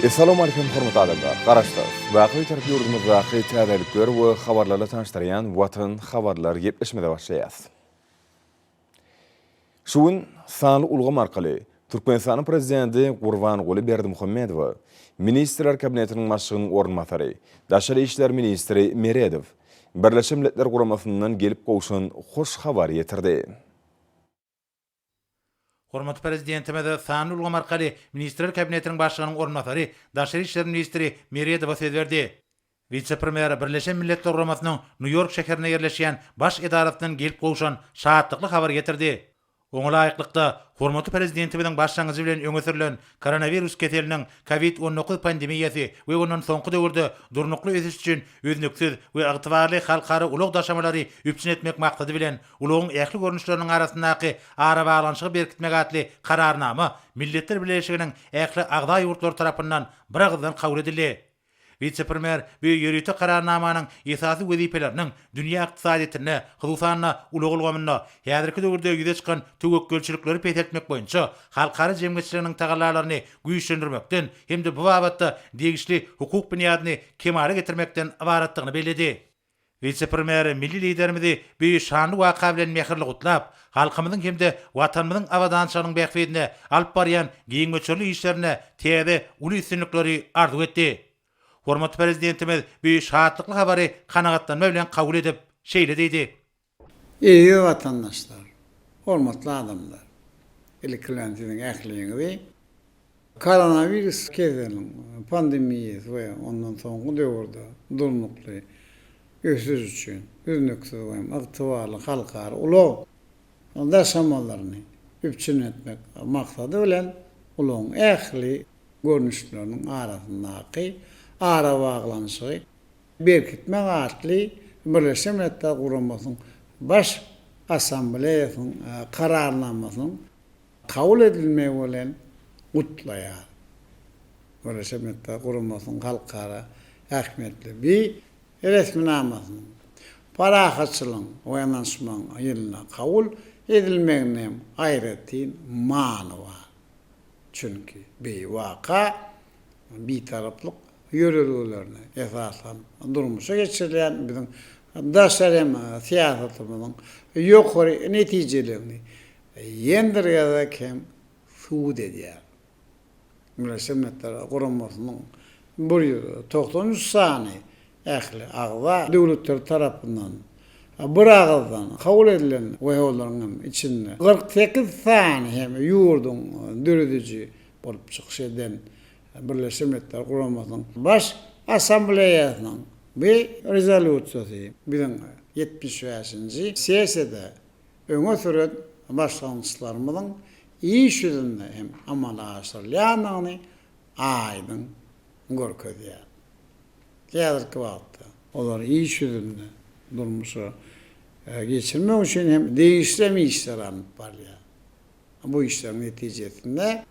Essalawmalikim hormatly adamlar! Garaşsyz, baky Bitarap ýurdumyzdaky täzelikler we habarlarla tanyşdyrýan Watan habarlar gepleşimize başlaýas. Şu gün sanly ulgam arkaly Türkmenistanyň Prezidenti Gurbanguly Berdimuhamedowa Ministrler Kabinetiniň Başlygynyň orunbasary, daşary işler ministri Meredow Birleşen Milletler Guramasyndan gelip gowşan hoş habary ýetirdi. Hormatly Prezidentimiz sanly ulgam arkaly Ministrler Kabinetiniň Başlygynyň orunbasary, daşary işler ministri Meredowa söz berdi. Wise-premýer Birleşen Milletler Guramasynyň Nýu-Ýork şäherinde ýerleşýän Baş edarasyndan gelip gowşan şatlykly habary getirdi. Oňa laýyklykda, hormatly Prezidentimiziň başlangyjy bilen öňe sürlen koronawirus keseliniň Covid 19 pandemiýasy we ondan soňky döwürde durnukly ösüş üçin üznüksiz we ygtybarly halkara ulag daşamalary üpjün etmek maksady bilen ulagyň ähli görnüşleriniň arasyndaky arabaglanyşygy berkitmek atly Kararnama Milletler Bileleşiginiň ähli agza ýurtlary tarapyndan biragyzdan kabul edildi. Wise-premýer bu ýörite Kararnamanyň esasy wezipeleriniň dünýä ykdysadyýetinde, hususan-da, ulag ulgamynda häzirki döwürde ýüze çykan töwekgelçilikleri peseltmek boýunça halkara jemgyýetçiliginiň tagallalaryny güýçlendirmekden hem-de bu babatda degişli hukuk binýadyny kemala getirmekden ybaratdygyny belledi. Wise-premýer milli Liderimizi bu şanly waka bilen mähirli gutlap, halkymyzyň hem-de Watanymyzyň abadançylygynyň bähbidine alyp barýan giň möçberli işlerinde täze uly üstünlikleri arzuw etdi. Hormatly Prezidentimiz bu şatlykly habary kanagatlanma bilen kabul edip, şeýle diýdi. Eziz watandaşlar, hormatly adamlar! Ilki bilen siziň ähliňizi Koronawirus keseliniň pandemiýasy we ondan soňky döwürde durnukly ösüş üçin üznüksiz we ygtybarly halkara ulag daşamalaryny üpjün etmek maksady bilen ulagyň ähli görnüşleriniň arasyndaky arabaglanyşygy berkitmek atly Birleşen Milletler Guramasynyň Baş Assambleýasynyň Kararnamasynyň kabul edilmegi bilen gutlaýar. Birleşen Milletler Guramasynyň halkara ähmiýetli bi resminamasynyň Parahatçylygyň we ynanyşmagyň ýylynda kabul edilmeginde hem aýratyn many bar. Çünki bi waka Bitaraplyk ýörelgelerine esaslanyp durmuşa geçirilýän biziň daşary hem syýasatymyzyň ýokary netijeligini ýene bir gezek hem subut edýär. Birleşen Milletler Guramasynyň 193 sany ähli agza döwletleri tarapyndan bir agyzdan kabul edilen we olaryň hem içinde 48 sany hem ýurduň dörediji bolup çykyş eden Birleşen Milletler Guramasynyň Baş Assambleýasynyň bu rezolýusiýasy biziň 75-nji sessiýada öňe süren başlangyçlarymyzyň iş ýüzünde hem amala aşyrylýandygyny aýdyň görkezýär. Häzirki wagtda olary iş ýüzünde durmuşa geçirmek üçin hem degişli hem işler alnyp barylýar. Bu işleriň netijesinde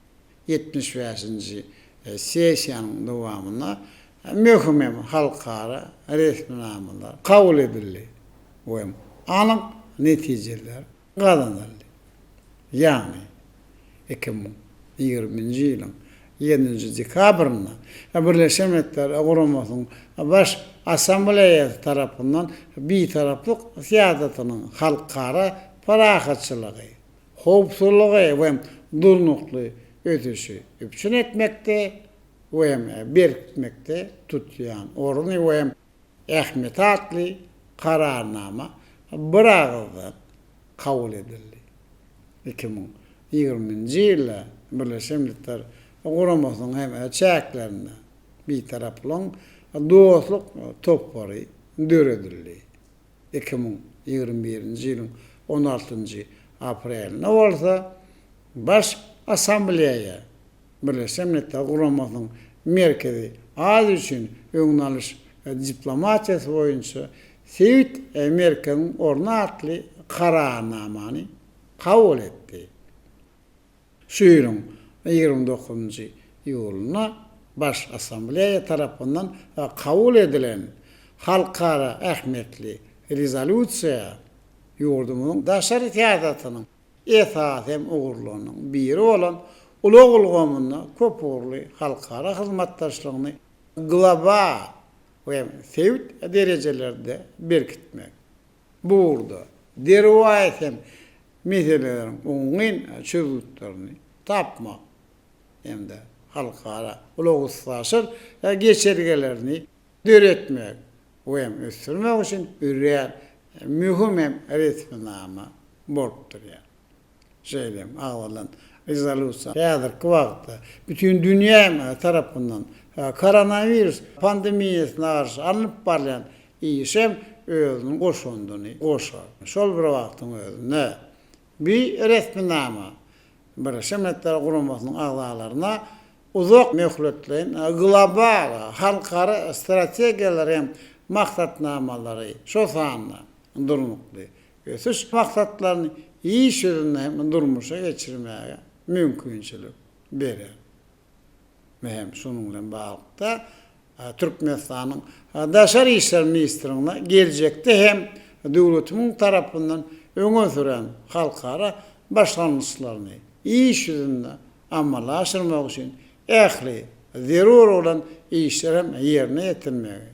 75-nji sessiýanyň dowamynda möhüm hem halkara resminamalar kabul edildi we anyk netijeler gazanyldy. Ýagny, 2020-nji ýylyň ýedinji dekabrynda Birleşen Milletler Guramasynyň Baş Assambleýasy tarapyndan Bitaraplyk syýasatynyň halkara parahatçylygy, howpsuzlygy we durnukly ösüşi üpjün etmekde we berkitmekde tutýan orny we ähmiýeti atly Kararnama biragyzdan kabul edildi. 2020-nji ýylda Birleşen Milletler Guramasynyň hem çäklerinde Bitaraplygyň dostluk topary döredildi. 2021-nji ýylyň on altynjy aprelinde bolsa Baş Assambleýa Birleşen Milletler Guramasynyň Merkezi Aziýa üçin öňüni alyş diplomatiýasy boýunça sebit merkeziniň orny atly Kararnamany kabul etdi. Şu ýylyň 29-njy iýulynda Baş Assambleýa tarapyndan kabul edilen halkara ähmiýetli rezolýusiýa ýurdumyzyň daşary syýasatynyň esasy hem ugurlarynyň biri bolan. ulag ulgamynda köpugurly halkara hyzmatdaşlygyny global we sebit derejelerde berkitmek, bu ugurda derwaýys hem meseleleriň oňyn çözgütlerini tapmak hem-de halkara ulag-üstaşyr geçelgelerini döretmek we hem ösdürmek üçin örän möhüm hem resminama bolup durýar. Şeýle hem agzalan rezolýusiýa häzirki wagtda bütin dünýä tarapyndan koronawirus pandemiýasyna garşy alnyp barylýan işe hem özüniň goşandyny goşar. Şol bir wagtyň özünde, bu resminama Birleşen Milletler Guramasynyň agzalaryna uzak möhletleýin global halkara strategiýalary hem maksatnamalary, şol sanda Durnukly ösüş maksatlaryny iş ýüzünde hem durmuşa geçirmäge mümkinçilik berer. We hem şunuň bilen baglylykda, Türkmenistanyň Daşary işler ministrligine geljekde hem döwletimiň tarapyndan öňe süren halkara başlangyçlaryny iş ýüzünde amala aşyrmak üçin ähli zerur bolan işleri hem ýerine ýetirmegi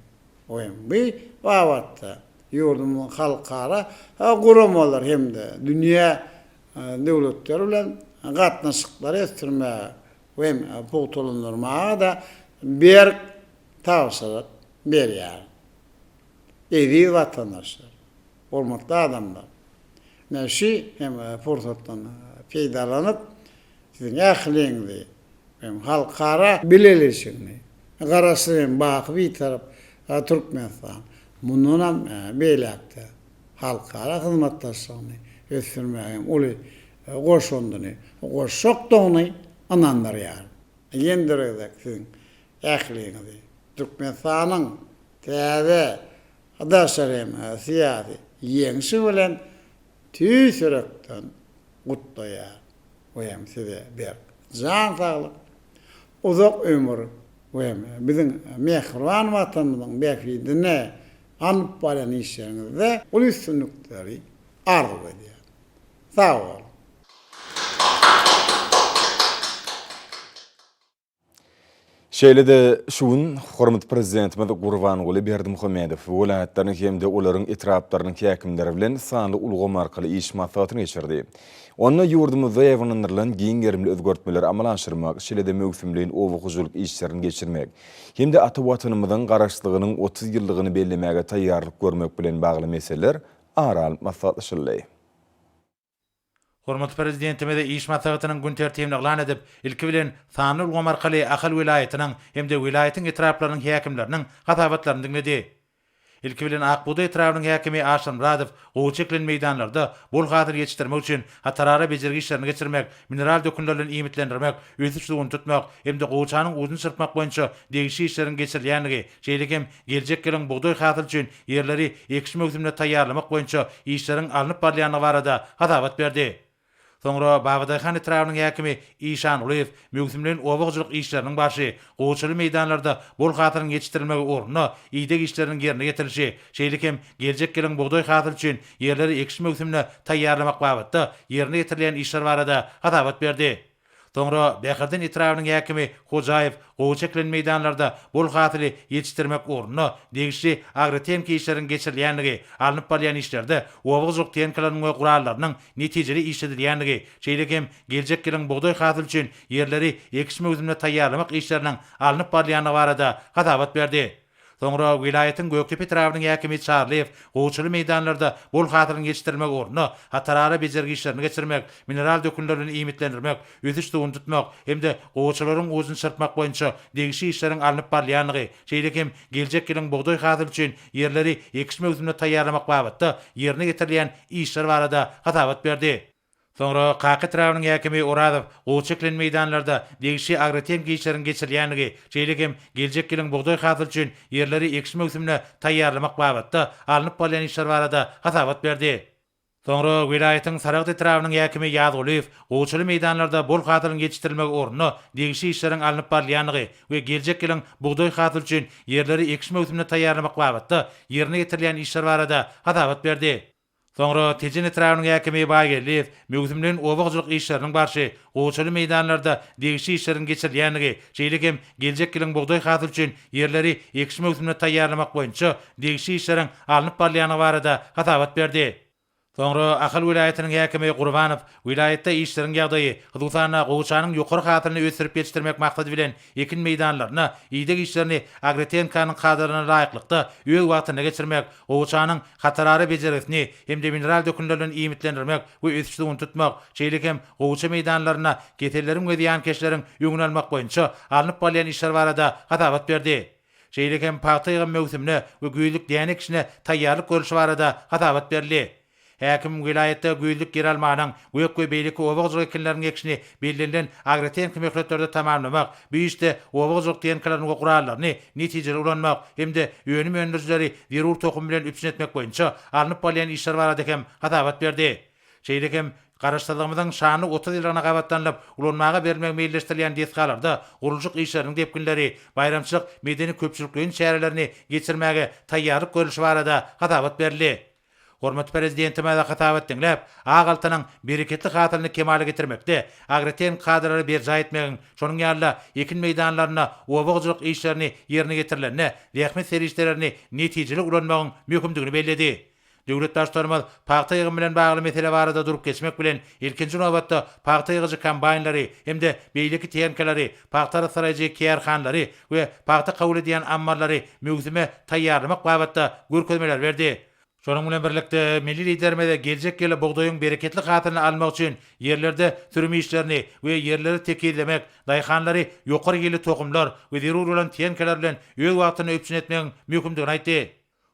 we bu babatda ýurdumyzyň halkara guramalary hem-de dünýä döwletleri bilen gatnaşyklary ösdürmäge we pugtalandyrmaga-da berk tabşyryk berýär. Eziz watandaşlar, hormatly adamlar! Men şu hem pursatdan peýdalanyp, siziň ähliňizi hem halkara bileleşigini, Garaşsyz hem baky Bitarap Türkmenistan mundanam beýläk-de halkara hyzmatdaşlygyny ösdürmäge hem uly goşandyny goşjakdygyny ynandyrýar. Ýene bir gezek siziň ähliňizi Türkmenistanyň täze daşary hem syýasy ýeňşi bilen tüýs ýürekden gutlaýar we hem size berk jan saglyk, uzak ömür we hem biziň mähriban Watanymyzyň bähbidine alyp barýan işleriňizde uly üstünlikleri arzuw edýän. Sag boluň! Şeýle-de şu gün hormatly Prezidentimiz Gurbanguly Berdimuhamedow welaýatlaryň hem-de olaryň etraplarynyň häkimleri bilen sanly ulgam arkaly iş maslahatyny geçirdi. Onda ýurdumyzda ýaýbaňlandyrylan giň gerimli özgertmeleri amala aşyrmak, şeýle-de möwsümleýin oba hojalyk işlerini geçirmek hem-de ata Watanymyzyň Garaşsyzlygynyň 30 ýyllygyny bellemäge taýýarlyk görmek bilen bagly meseleler ara alnyp maslahatlaşyldy. Hormatly Prezidentimiz iş maslahatynyň gün tertibini yglan edip, ilki bilen, sanly ulgam arkaly Ahal welaýatynyň hem-de welaýatyň etraplarynyň häkimleriniň hasabatlaryny diňledi. Ilki bilen Ak bugdaý etrabynyň häkimi Aşyr Myradow gowy çekilen meýdanlarda bol hasyl ýetişdirmek üçin hatarara bejergi işlerini geçirmek, mineral dökünler bilen iýmitlendirmek, ösüş suwuny tutmak hem-de gowaçanyň ujuny çyrpmak boýunça degişli işleriň geçirilýändigi, şeýle hem geljek ýylyň bugdaý hasyly üçin ýerleri ekiş möwsümine taýýarlamak boýunça işleriň alnyp barylýandygy barada hasabat berdi. Soňra Babadaýhan etrabynyň häkimi Işangulyýew möwsümleýin oba hojalyk işleriniň barşy, gowaçaly meýdanlarda bol hasylyň ýetişdirilmegi ugrunda ideg işleriniň ýerine ýetirilişi, şeýle hem geljek ýylyň bugdaý hasyly üçin ýerleri ekiş möwsümine taýýarlamak babatda ýerine ýetirilýän işler barada hasabat berdi. Soňra Bäherden etrabynyň häkimi Hojaýew gowaça ekilen meýdanlarda bol hasyly ýetişdirmek ugrunda degişli agrotehniki işleriň geçirilýändigi, alnyp barylýan işlerde oba hojalyk tehnikalarynyň we gurallarynyň netijeli işledilýändigi, şeýle hem geljek ýylyň bugdaý hasyly üçin ýerleri ekiş möwsümine taýýarlamak işleriniň alnyp barylýandygy barada hasabat berdi. Soňra welaýatyň Gökdepe etrabynyň häkimi Çarlyýew gowaçaly meýdanlarda bol hasylyň ýetişdirilmegi ugrunda hatarara bejergi işlerini geçirmek, mineral dökünler bilen iýmitlendirmek, ösüş suwuny tutmak hem-de gowaçalaryň ujuny çyrpmak boýunça degişli işleriň alnyp barylýandygy, şeýle hem geljek ýylyň bugdaý hasyly üçin ýerleri ekiş möwsümine taýýarlamak babatda ýerine ýetirilýän işler barada hasabat berdi. Soňra Kaka etrabynyň häkimi Orazow gowaça ekilen meýdanlarda degişli agrotehniki işleriň geçirilýändigi, şeýle hem geljek ýylyň bugdaý hasyly üçin ýerleri ekiş möwsümine taýýarlamak babatda alnyp barylýan işler barada hasabat berdi. Soňra welaýatyň Saragt etrabynyň häkimi Ýazgulyýew gowaçaly meýdanlarda bol hasylyň ýetişdirilmegi ugrunda degişli işleriň alnyp barylýandygy we geljek ýylyň bugdaý hasyly üçin ýerleri ekiş möwsümine taýýarlamak babatda ýerine ýetirilýän işler barada hasabat berdi. Soňra Tejen etrabynyň häkimi Baýgeldiýew möwsümleýin oba hojalyk işleriniň barşy, gowaçaly meýdanlarda degişli işleriň geçirilýändigi, şeýle hem geljek ýylyň bugdaý hasyly üçin ýerleri ekiş möwsümine taýýarlamak boýunça degişli işleriň alnyp barylýandygy barada hasabat berdi. Soňra Ahal welaýatynyň häkimi Gurbanow welaýatda işleriň ýagdaýy, hususan-da, gowaçanyň ýokary hasylyny ösdürip ýetişdirmek maksady bilen ekin meýdanlaryna ideg işlerini agrotehinikanyň kadalaryna laýyklykda öz wagtynda geçirmek, gowaçanyň hatarara bejergisini hem-de mineral dökünler bilen iýmitlendirmek we ösüş suwuny tutmak, şeýle hem gowaça meýdanlarynda keselleriň we zyýankeşleriň öňüni almak boýunça alnyp barylýan işler barada hasabat berdi. Şeýle hem pagta ýygym möwsümine we güýzlük däne ekişine taýýarlyk görlüşi barada hasabat berildi. Häkim welaýatda güýzlük ýeralmanyň, gök we beýleki oba hojalyk ekinleriniň ekişini bellenilen agrotehniki möhletlerde tamamlamak, bu işde oba hojalyk tehnikalaryny we gurallaryny netijeli ulanmak hem-de önüm öndürijileri zerur tohum bilen üpjün etmek boýunça alnyp barylýan işler barada hem hasabat berdi. Şeýle hem Garaşsyzlygymyzyň şanly 30 ýyllygyna gabatlanylyp, ulanmaga berilmegi meýilleşdirilýän desgalarda gurluşyk işleriniň depginleri, baýramçylyk medeni-köpçülikleýin çärelerini geçirmäge taýýarlyk görlüşi barada hasabat berildi. Hormatly Prezidentimiz hasabat diňläp, ak altynyň bereketli hasylyny kemala getirmekde agrotehniki kadalary berjaý etmegiň, şonuň ýaly-da, ekin meýdanlarynda oba hojalyk işlerini ýerine ýetirilende zähmet serişdelerini netijeli ulanmagyň möhümdigini belledi. Döwlet Baştutanymyz pagta ýygymy bilen bagly mesele barada durup geçmek bilen, ilkinji nobatda, pagta ýygyjy kombaýnlary hem-de beýleki tehnikalary, pagta arassalaýjy kärhanalary we pagta kabul edýän ammarlary möwsüme taýýarlamak babatda görkezmeler berdi. Şonuň bilen birlikde, milli Liderimiz geljek ýyl bugdaýyň bereketli hasylyny almak üçin ýerlerde sürüm işlerini we ýerleri tekizlemek, daýhanlary ýokary hilli tohumlar we zerur bolan tehnikalar bilen öz wagtynda üpjün etmegiň möhümdigini aýtdy.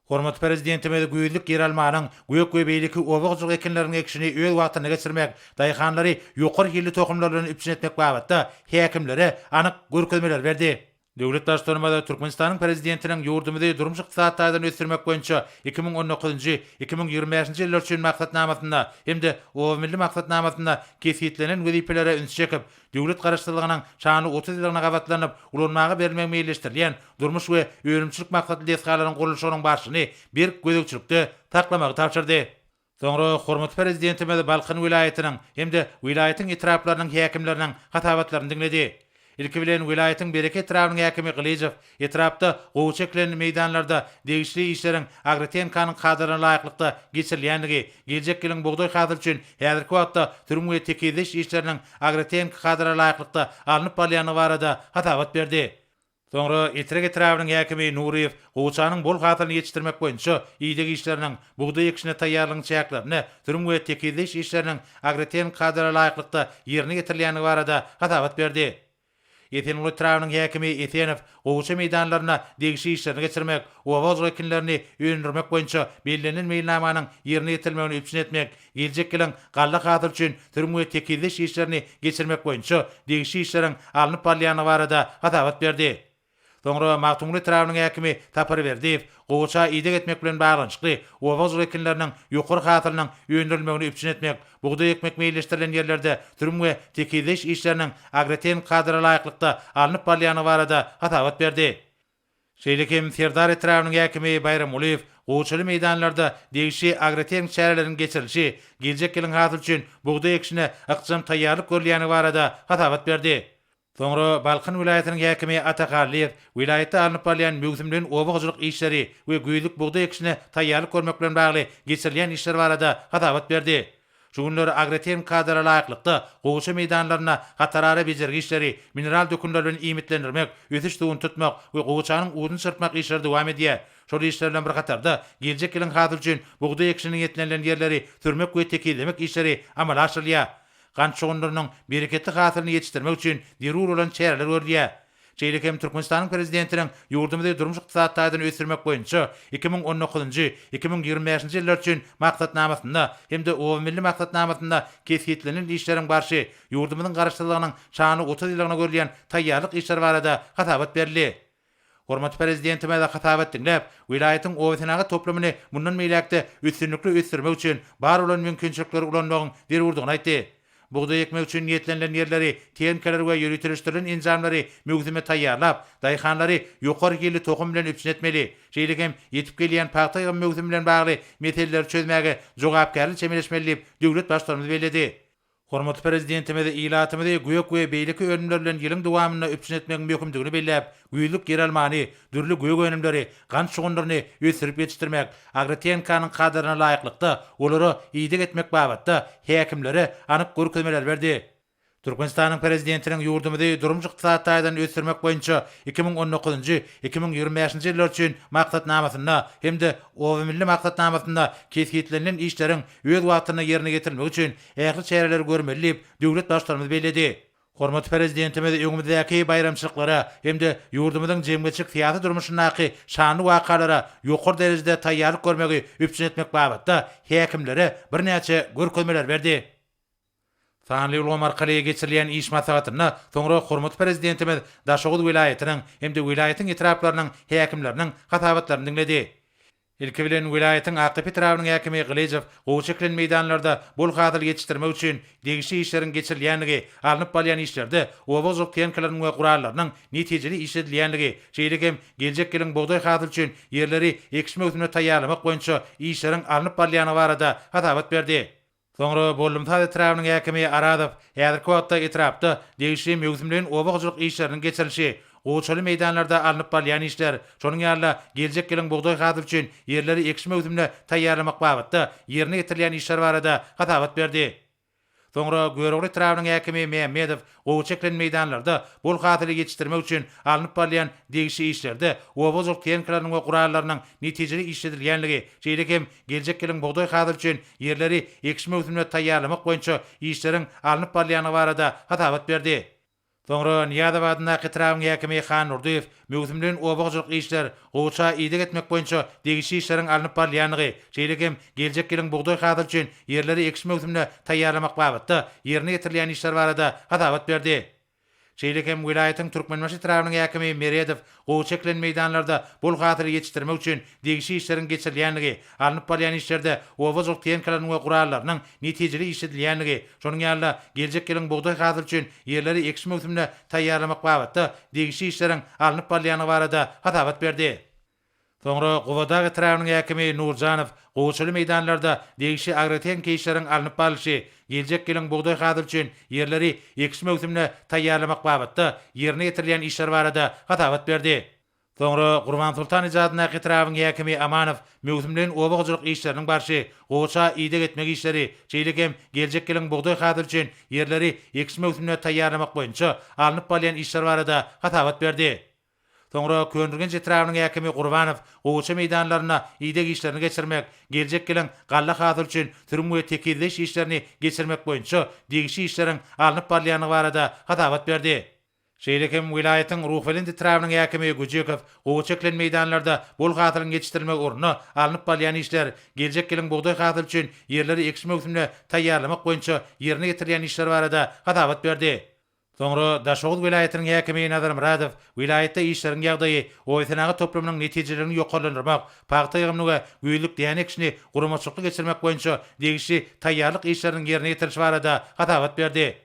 Hormatly Prezidentimiz güýzlük ýeralmanyň, gök we beýleki oba hojalyk ekinleriniň ekişini öz wagtynda geçirmek, daýhanlary ýokary hilli tohumlar bilen üpjün etmek babatda häkimlere anyk görkezmeleri berdi. Döwlet Baştutanymyz Türkmenistanyň Prezidentiniň ýurdumyzy durmuş-ykdysady taýdan ösdürmek boýunça 2019-njy, 2025-nji ýyllar üçin Maksatnamasynda hem-de Oba milli maksatnamasynda kesgitlenen wezipelere ünsi çekip, Döwlet Garaşsyzlygynyň şanly 30 ýyllygyna gabatlanyp, ulanmaga berilmegi meýilleşdirilýän durmuş we önümçilik maksatly desgalaryň gurluşygynyň barşyny berk gözegçilikde saklamagy tabşyrdy. Soňra hormatly Prezidentimiz Balkan welaýatynyň hem-de welaýatyň etraplarynyň häkimleriniň hasabatlaryny diňledi. Ilki bilen, welaýatyň Bereke etrabynyň häkimi Gylyjow etrapda gowaça ekilen meýdanlarda degişli işleriň agrotehinikanyň kadalaryna laýyklykda geçirilýändigi, geljek ýylyň bugdaý hasyly üçin häzirki wagtda sürüm we tekizleýiş işleriniň agrotehniki kadalara laýyklykda alnyp barylýandygy barada hasabat berdi. Soňra Etrek etrabynyň häkimi Nuryýew gowaçanyň bol hasylyny ýetişdirmek boýunça ideg işleriniň, bugdaý ekişine taýýarlygyň çäklerinde sürüm we tekizleýiş işleriniň agrotehniki kadalara laýyklykda ýerine ýetirilýändigi barada hasabat berdi. Esenguly etrabynyň häkimi Esenow gowaça meýdanlarynda degişli işlerini geçirmek, oba hojalyk ekinlerini öndürmek boýunça bellenilen meýilnamanyň ýerine ýetirilmegini üpjün etmek, geljek ýylyň galla hasyly üçin sürüm we tekizleýiş işlerini geçirmek boýunça degişli işleriň alnyp barylýandygy barada hasabat berdi. Soňra Magtymguly etrabynyň häkimi Sapar Berdiýew gowaça ideg etmek bilen baglanyşykly oba hojalyk ekinleriniň ýokary hasylynyň öndürilmegini üpjün etmek, bugdaý ekmek meýilleşdirilen ýerlerde sürüm we tekizleýiş işleriniň agrotehniki kadalara laýyklykda alnyp barylýandygy barada hasabat berdi. Şeýle hem Serdar etrabynyň häkimi Baýramgulyýew gowaçaly meýdanlarda degişli agrotehniki çäreleriň geçirilişi, geljek ýylyň hasyly üçin bugdaý ekişine ykjam taýýarlyk görülýändigi barada hasabat berdi. Soňra Balkan welaýatynyň häkimi Ata Hallyýew welaýatda alnyp barylýan möwsümleýin oba hojalyk işleri we güýzlük bugdaý ekişine taýýarlyk görmek bilen bagly geçirilýän işler barada hasabat berdi. Şu günler agrotehniki kadalara laýyklykda gowaça meýdanlarynda hatarara bejergi işleri, mineral dökünler bilen iýmitlendirmek, ösüş suwuny tutmak we gowaçanyň uduny çyrpmak işleri dowam edýär. Şol işler bilen bir hatarda, geljek ýylyň hasyly üçin bugdaý ekişine niýetlenilen ýerleri sürmek we tekizlemek işleri amala aşyrylýar. Gant şugundyrynyň bereketli hasylyny ýetişdirmek üçin zerur bolan çäreler görülýär. Şeýle hem Türkmenistanyň Prezidentiniň ýurdumyzy durmuş-ykdysady taýdan ösdürmek boýunça 2019-njy, 2025-nji ýyllar üçin Maksatnamasynda hem-de Oba milli maksatnamasynda kesgitlenen işleriň barşy, ýurdumyzyň Garaşsyzlygynyň şanly 30 ýyllygyna görülýän taýýarlyk işleri barada hasabat berildi. Hormatly Prezidentimiz hasabat diňläp, welaýatyň obasenagat toplumyny mundan beýläk-de üstünlikli ösdürmek üçin bar bolan mümkinçilikleri ulanmagyň zerurdygyny aýtdy. Bugdaý ekmek üçin niýetlenilen ýerleri, tehnikalar we ýöriteleşdirilen enjamlary möwsüme taýýarlap, daýhanlary ýokary hilli tohum bilen üpjün etmeli. Şeýle hem ýetip gelýän pagta ýygymy möwsümi bilen bagly meseleleri çözmäge jogapkärli çemeleşmeli diýip, döwlet Baştutanymyz belledi. Hormatly Prezidentimiz ilatymyzy gök we beýleki önümler bilen ýylyň dowamynda üpjün etmegiň möhümdigini belläp, güýzlük ýeralmany, dürli gök önümleri, gant şugundyryny ösdürip ýetişdirmek, agrotehnikanyň kadalaryna laýyklykda olara ideg etmek babatda häkimlere anyk görkezmeleri berdi. Türkmenistanyň Prezidentiniň ýurdumyzy durmuş-ykdysady taýdan ösdürmek boýunça 2019-njy, 2025-nji ýyllar üçin Maksatnamasynda hem-de Oba milli maksatnamasynda kesgitlenilen işleriň öz wagtynda ýerine ýetirilmegi üçin ähli çäreleri görmeli diýip, döwlet Baştutanymyz belledi. Hormatly Prezidentimiz öňümizdäki baýramçylyklara hem-de ýurdumyzyň jemgyýetçilik-syýasy durmuşyndaky şanly wakalara ýokary derejede taýýarlyk görmegi üpjün etmek babatda häkimlere birnäçe görkezmeleri berdi. Sanly ulgam arkaly geçirilýän iş maslahatynda soňra hormatly Prezidentimiz Daşoguz welaýatynyň hem-de welaýatyň etraplarynyň häkimleriniň hasabatlaryny diňledi. Ilki bilen welaýatyň Akdepe etrabynyň häkimi Gylyjow gowy çekilen meýdanlarda bol hasyl ýetişdirmek üçin degişli işleriň geçirilýändigi, alnyp barylýan işlerde oba hojalyk tehnikalarynyň we gurallarynyň netijeli işledilýändigi, şeýle hem geljek ýylyň bugdaý hasyly üçin ýerleri ekiş möwsümine taýýarlamak boýunça işleriň alnyp barylýandygy barada hasabat berdi. Soňra Bollumsaz etrabynyň häkimi Arazow häzirki wagtda etrapda degişli möwsümleýin oba hojalyk işleriniň geçirilişi, gowaçaly meýdanlarda alnyp barylýan işler, şonuň ýaly-da geljek ýylyň bugdaý hasyly üçin ýerleri ekiş möwsümine taýýarlamak babatda ýerine ýetirilýän işler barada hasabat berdi. Soňra Görogly etrabynyň häkimi Mämmedow gowaça ekilen meýdanlarda bol hasyly ýetişdirmek üçin alnyp barylýan degişli işlerde oba hojalyk tehnikalarynyň we gurallarynyň netijeli işledilýändigi, şeýle hem Geljek ýylyň bugdaý hasyly üçin ýerleri ekiş möwsümine taýýarlamak boýunça işleriň alnyp barylýandygy barada hasabat berdi. Soňra Nyýazow adyndaky etrabyň häkimi Handurdyýew möwsümleýin oba hojalyk işler, gowaça ideg etmek boýunça degişli işleriň alnyp barylýandygy, şeýle hem geljek ýylyň bugdaý hasyly üçin ýerleri ekiş möwsümine taýýarlamak babatda ýerine ýetirilýän işler barada hasabat berdi. Şeýle hem welaýatyň Türkmenbaşy etrabynyň häkimi Meredow gowaça ekilen meýdanlarda bol hasyly ýetişdirmek üçin degişli işleriň geçirilýändigi, alnyp barylýan işlerde oba hojalyk tehnikalarynyň we gurallarynyň netijeli işledilýändigi, şonuň ýaly-da geljek ýylyň bugdaý hasyly üçin ýerleri ekiş möwsümine taýýarlamak babatda degişli işleriň alnyp barylýandygy barada hasabat berdi. Soňra Gubadag etrabynyň häkimi Nurjanow gowaçaly meýdanlarda degişli agrotehniki işleriň alnyp barlyşy, geljek ýylyň bugdaý hasyly üçin ýerleri ekiş möwsümine taýýarlamak babatda ýerine ýetirilýän işler barada hasabat berdi. Soňra Gurbansoltan eje adyndaky etrabyň häkimi Amanow möwsümleýin oba hojalyk işleriniň barşy, gowaça ideg etmek işleri, şeýle hem geljek ýylyň bugdaý hasyly üçin ýerleri ekiş möwsümine taýýarlamak boýunça alnyp barylýan işler barada hasabat berdi. Soňra Köneürgenç etrabynyň häkimi Gurbanow gowaça meýdanlarynda ideg işlerini geçirmek, geljek ýylyň galla hasyly üçin sürüm we tekizleýiş işlerini geçirmek boýunça degişli işleriň alnyp barylýandygy barada hasabat berdi. Şeýle hem welaýatyň Ruhubelent etrabynyň häkimi Güjükow gowaça ekilen meýdanlarda bol hasylyň ýetişdirilmegi ugrunda alnyp barylýan işler, geljek ýylyň bugdaý hasyly üçin ýerleri ekiş möwsümine taýýarlamak boýunça ýerine ýetirilýän işler barada hasabat berdi. Soňra Daşoguz welaýatynyň häkimi Nazar Myradow welaýatda işleriň ýagdaýy, obasenagat toplumynyň netijeliligini ýokarlandyrmak, pagta ýygymyny we güýzlük däne ekişini guramaçylykly geçirmek boýunça degişli taýýarlyk işleriniň ýerine ýetirilişi barada hasabat berdi.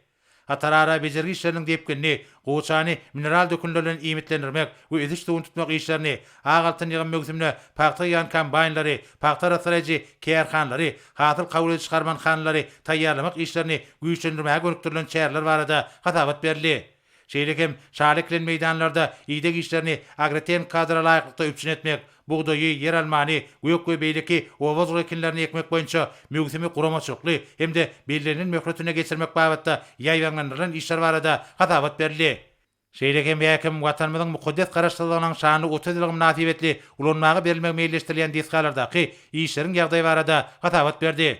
Hatarara bejergi işleriniň depginini, gowaçany mineral dökünler bilen iýmitlendirmek we ösüş suwuny tutmak işlerini, ak altyn ýygym möwsümine pagta ýygýan kombaýnlary, pagta arassalaýjy kärhanalary, hasyl kabul ediş harmanhanalary taýýarlamak işlerini güýçlendirmäge gönükdirilen çäreler barada hasabat berildi. Şeýle hem şaly ekilen meýdanlarda ideg işlerini agrotehniki kadalara laýyklykda üpjün etmek, bugdaýy, ýeralmany, gök we beýleki oba hojalyk ekinlerini ekmek boýunça möwsümi guramaçylykly hem-de bellenilen möhletinde geçirmek babatda ýaýbaňlandyrylan işler barada hasabat berildi. Şeýle hem häkim Watanymyzyň mukaddes Garaşsyzlygynyň şanly 30 ýyllygy mynasybetli ulanmaga berilmegi meýilleşdirilýän desgalardaky işleriň ýagdaýy barada hasabat berdi.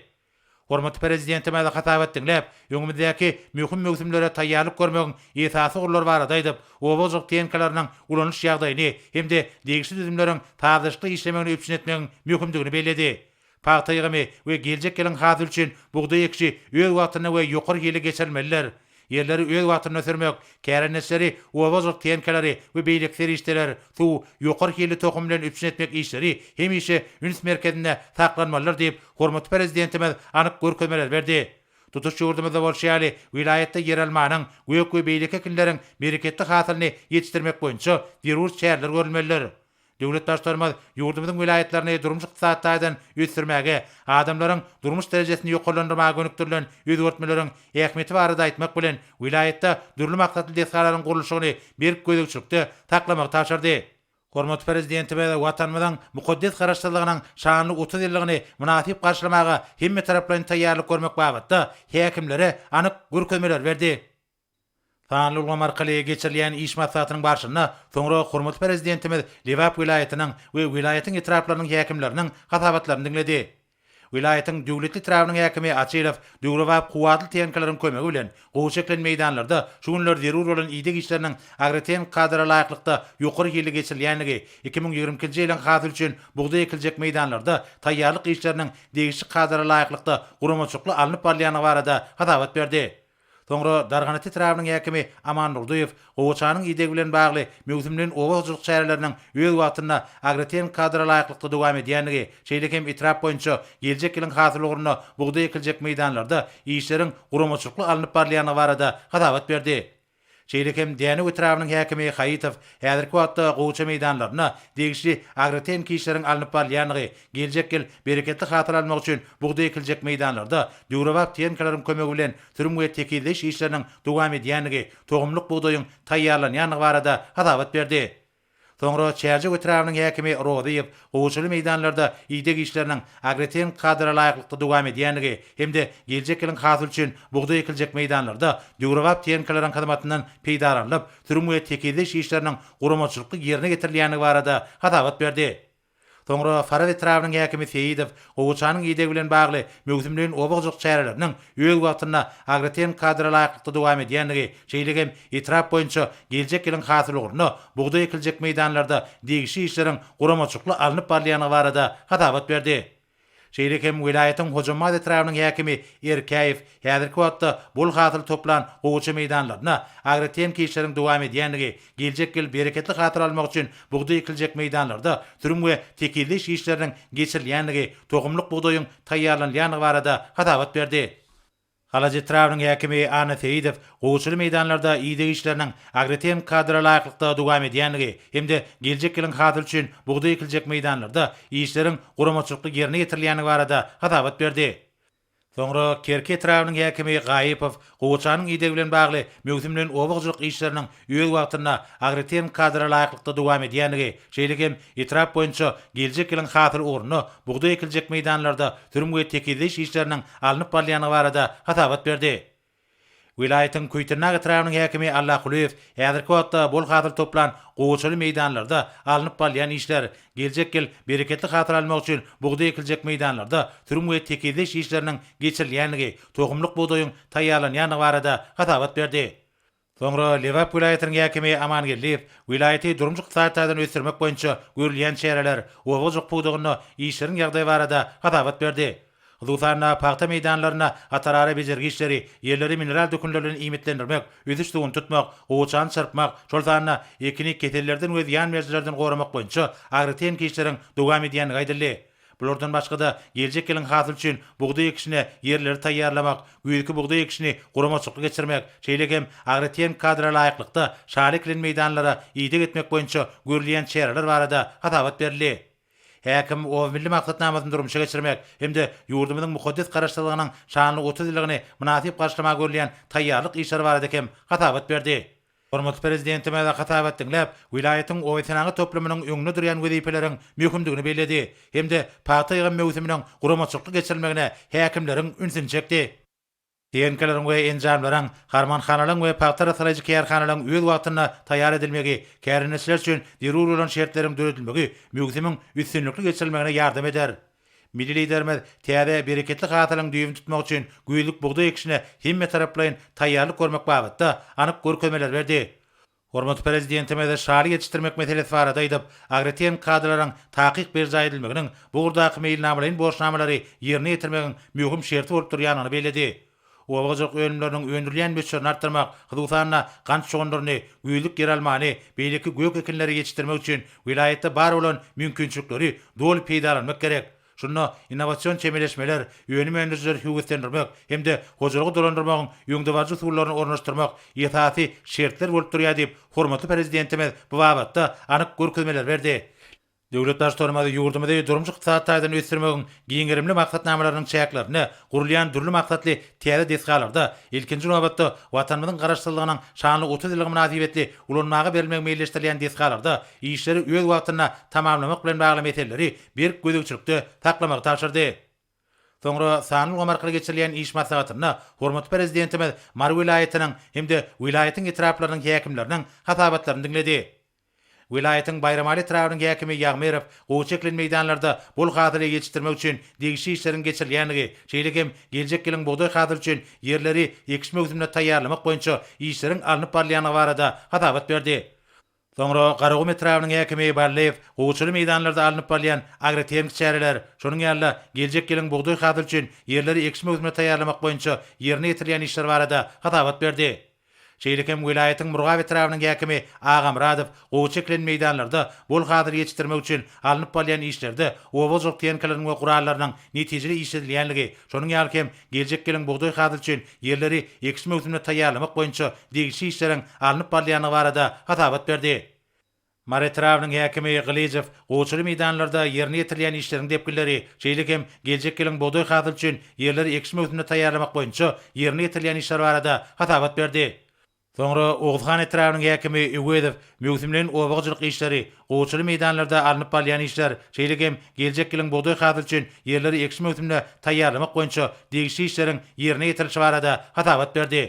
Hormatly Prezidentimiz hasabat diňläp, öňümizdäki möhüm möwsümlere taýýarlyk görmegiň esasy ugurlary barada aýdyp, oba hojalyk tehnikalarynyň ulanylyş ýagdaýyny hem-de degişli düzümleriň sazlaşykly işlemegini üpjün etmegiň möhümdigini belledi. Pagta ýygymy we geljek ýylyň hasyly üçin bugdaý ekişi öz wagtynda we ýokary hilli geçirilmelidir. Ýerleri öz wagtynda sürmek, kärendeçileri oba hojalyk tehnikalary we beýleki serişdeler, suw, ýokary hilli tohum bilen üpjün etmek işleri hemişe üns merkezinde saklanmalydyr diýip, hormatly Prezidentimiz anyk görkezmeleri berdi. Tutuş ýurdumyzda bolşy ýaly, welaýatda ýeralmanyň, gök we beýleki ekinleriň bereketli hasylyny ýetişdirmek boýunça zerur çäreler görülmelidir. Döwlet Baştutanymyz ýurdumyzyň welaýatlaryny durmuş-ykdysady taýdan ösdürmäge, adamlaryň durmuş derejesini ýokarlandyrmaga gönükdirilen özgertmeleriň ähmiýeti barada aýtmak bilen, welaýatda dürli maksatly desgalaryň gurluşygyny berk gözegçilikde saklamagy tabşyrdy. Hormatly Prezidentimiz Watanymyzyň mukaddes Garaşsyzlygynyň şanly 30 ýyllygyny mynasyp garşylamaga hemmetaraplaýyn taýýarlyk görmek babatda häkimlere anyk görkezmeleri berdi. Sanly ulgam arkaly geçirilýän iş maslahatynyň barşynda soňra hormatly Prezidentimiz Lebap welaýatynyň we welaýatyň etraplarynyň häkimleriniň hasabatlaryny diňledi. Welaýatyň Döwletli etrabynyň häkimi Açylow döwrebap kuwwatly tehnikalaryň kömegi bilen gowy çekilen meýdanlarda şu günler zerur bolan ideg işleriniň agrotehniki kadalara laýyklykda ýokary hilli geçirilýändigi, 2022-nji ýylyň hasyly üçin bugdaý ekiljek meýdanlarda taýýarlyk işleriniň degişli kadalara laýyklykda guramaçylykly alnyp barylýandygy barada hasabat berdi. Soňra Darganata etrabynyň häkimi Aman Durdyýew gowaçanyň idegi bilen bagly möwsümleýin oba hojalyk çäreleriniň öz wagtynda agrotehniki kadalara laýyklykda dowam edýändigi, şeýle hem etrap boýunça geljek ýylyň hasyl ugrunda bugdaý ekiljek meýdanlarda işleriň guramaçylykly alnyp barylýandygy barada hasabat berdi. Şeýle hem Dänew etrabynyň häkimi Haýytow häzirki wagtda gowaça meýdanlarynda degişli agrotehniki işleriň alnyp barylýandygy, geljek ýyl bereketli hasyl almak üçin bugdaý ekiljek meýdanlarda döwrebap tehnikalaryň kömegi bilen sürüm we tekizleýiş işleriniň dowam edýändigi, tohumlyk bugdaýyň taýýarlanýandygy barada hasabat berdi. Soňra Çärjew etrabynyň häkimi Rozyýew gowaçaly meýdanlarda ideg işleriniň agrotehniki kadalara laýyklykda dowam edýändigi hem-de geljek ýylyň hasyly üçin bugdaý ekiljek meýdanlarda döwrebap tehnikalaryň hyzmatyndan peýdalanylyp, sürüm we tekizleýiş işleriniň guramaçylykly ýerine ýetirilýändigi barada hasabat berdi. Soňra Farap etrabynyň häkimi Seýidow gowaçanyň idegi bilen bagly möwsümleýin oba hojalyk çäreleriniň öz wagtynda agrotehniki kadalara laýyklykda dowam edýändigi, şeýle hem etrap boýunça geljek ýylyň hasyl ugrunda bugdaý ekiljek meýdanlarda degişli işleriň guramaçylykly alnyp barylýandygy barada hasabat berdi. Şeýle hem welaýatyň Hojambaz etrabynyň häkimi Erkäýew häzirki wagtda bol hasyl toplan gowaça meýdanlarynda agrotehniki işleriň dowam edýändigi, geljek ýyl bereketli hasyl almak üçin bugdaý ekiljek meýdanlarda sürüm we tekizleýiş işleriniň geçirilýändigi, tohumlyk bugdaýyň taýýarlanylýandygy barada hasabat berdi. Halaç etrabynyň häkimi Anna Seýidow gowaçaly meýdanlarda ideg işleriniň agrotehniki kadalara laýyklykda dowam edýändigi hem-de geljek ýylyň hasyly üçin bugdaý ekiljek meýdanlarda işleriň guramaçylykly ýerine ýetirilýändigi barada hasabat berdi. Soňra Kerki etrabynyň häkimi Gaýypow gowaçanyň idegi bilen bagly möwsümleýin oba hojalyk işleriniň öz wagtynda agrotehniki kadalara laýyklykda dowam edýändigi, şeýle hem etrap boýunça geljek ýylyň hasyly ugrunda bugdaý ekiljek meýdanlarda sürüm we tekizleýiş işleriniň alnyp barylýandygy barada hasabat berdi. Welaýatyň Köýtendag etrabynyň häkimi Allakulyýew häzirki wagtda bol hasyl toplan gowaçaly meýdanlarda alnyp barylýan işler, geljek ýyl bereketli hasyl almak üçin bugdaý ekiljek meýdanlarda sürüm we tekizleýiş işleriniň geçirilýändigi, tohumlyk bugdaýyň taýýarlanýandygy barada hasabat berdi. Soňra Lebap welaýatynyň häkimi Aman Geldiýew welaýaty durmuş-ykdysady taýdan ösdürmek boýunça görülýän çäreler, oba hojalyk pudagynda işleriň ýagdaýy barada hasabat berdi. Hususan-da, pagta meýdanlarynda hatarara bejergi işleri, ýerleri mineral dökünler bilen iýmitlendirmek, ösüş suwuny tutmak, gowaçany çyrpmak, şol sanda ekini kesellerden we zyýan berijilerden goramak boýunça agrotehniki işleriň dowam edýändigi aýdyldy. Bulardan başga-da, geljek ýylyň hasyly üçin bugdaý ekişine ýerleri taýýarlamak, güýzki bugdaý ekişini guramaçylykly geçirmek, şeýle hem agrotehniki kadalara laýyklykda şaly ekilen meýdanlara ideg etmek boýunça görülýän çäreler barada hasabat berildi. Häkim Oba milli maksatnamasyny durmuşa geçirmek hem-de ýurdumyzyň mukaddes Garaşsyzlygynyň şanly 30 ýyllygyny mynasyp garşylamaga görülýän taýýarlyk işleri barada hem hasabat berdi. Hormatly Prezidentimiz hasabat diňläp, welaýatyň oba-senagat toplumynyň öňünde durýan wezipeleriň möhümdigini belledi hem-de pagta ýygym möwsüminiň guramaçylykly geçirilmegine häkimleriň ünsüni çekdi. Tehnikalaryň we enjamlaryň, harmanhanalaryň we pagta arassalaýjy kärhanalaryň öz wagtynda taýýar edilmegi, kärendeçiler üçin zerur bolan şertleriň döredilmegi möwsümiň üstünlikli geçirilmegine ýardam eder. Milli Liderimiz täze bereketli hasylyň düýbüni tutmak üçin güýzlük bugdaý ekişine hemmetaraplaýyn taýýarlyk görmek babatda anyk görkezmeleri berdi. Hormatly Prezidentimiz şaly ýetişdirmek meselesi barada aýdyp, agrotehniki kadalaryň takyk berjaý edilmeginiň bu ugurdaky meýilnamalaýyn borçnamalary ýerine ýetirmegiň möhüm şerti bolup durýandygyny belledi. Oba hojalyk önümleriniň öndürilýän möçberini artdyrmak, hususan-da, gant şugundyryny, güýzlük ýeralmany, beýleki gök ekinleri ýetişdirmek üçin welaýatda bar bolan mümkinçilikleri doly peýdalanmak gerek. Şunda innowasion çemeleşmeler, önüm öndürijileri höweslendirmek hem-de hojalygy dolandyrmagyň öňdebaryjy usullaryny ornaşdyrmak esasy şertler bolup durýar diýip, hormatly Prezidentimiz bu babatda anyk görkezmeleri berdi. Döwlet Baştutanymyz ýurdumyzy durmuş-ykdysady taýdan ösdürmegiň giň gerimli maksatnamalarynyň çäklerinde gurulýan dürli maksatly täze desgalarda, ilkinji nobatda, Watanymyzyň Garaşsyzlygynyň şanly 30 ýyllygy mynasybetli ulanmaga berilmegi meýilleşdirilýän desgalarda işleri öz wagtynda tamamlamak bilen bagly meseleleri berk gözegçilikde saklamagy tabşyrdy. Soňra sanly ulgam arkaly geçirilýän iş maslahatynda hormatly Prezidentimiz Mary welaýatynyň hem-de welaýatyň etraplarynyň häkimleriniň hasabatlaryny diňledi. Welaýatyň Baýramaly etrabynyň häkimi Ýagmyrow gowy çekilen meýdanlarda bol hasyly ýetişdirmek üçin degişli işleriň geçirilýändigi, şeýle hem geljek ýylyň bugdaý hasyly üçin ýerleri ekiş möwsümine taýýarlamak boýunça işleriň alnyp barylýandygy barada hasabat berdi. Soňra Garagum etrabynyň häkimi Ballyýew gowaçaly meýdanlarda alnyp barylýan agrotehniki çäreler, şonuň ýaly-da, geljek ýylyň bugdaý hasyly üçin ýerleri ekiş möwsümine taýýarlamak boýunça ýerine ýetirilýän işler barada hasabat berdi. Şeýle hem welaýatyň Murgap etrabynyň häkimi Agamyradow gowaça ekilen meýdanlarda bol hasyl ýetişdirmek üçin alnyp barylýan işlerde oba hojalyk tehnikalarynyň we gurallarynyň netijeli işledilýänligi, şonuň ýaly hem geljek ýylyň bugdaý hasyly üçin ýerleri ekiş möwsümine taýýarlamak boýunça degişli işleriň alnyp barylýandygy barada hasabat berdi. Mary etrabynyň häkimi Gylyjow gowaçaly meýdanlarda ýerine ýetirilýän işleriň depginleri, şeýle hem geljek ýylyň bugdaý hasyly üçin ýerleri ekiş möwsümine taýýarlamak boýunça ýerine ýetirilýän işler barada hasabat berdi. Soňra Oguzhan etrabynyň häkimi Öwezow möwsümleýin oba hojalyk işleri, gowaçaly meýdanlarda alnyp barylýan işler, şeýle hem geljek ýylyň bugdaý hasyly üçin ýerleri ekiş möwsümine taýýarlamak boýunça degişli işleriň ýerine ýetirilişi barada hasabat berdi.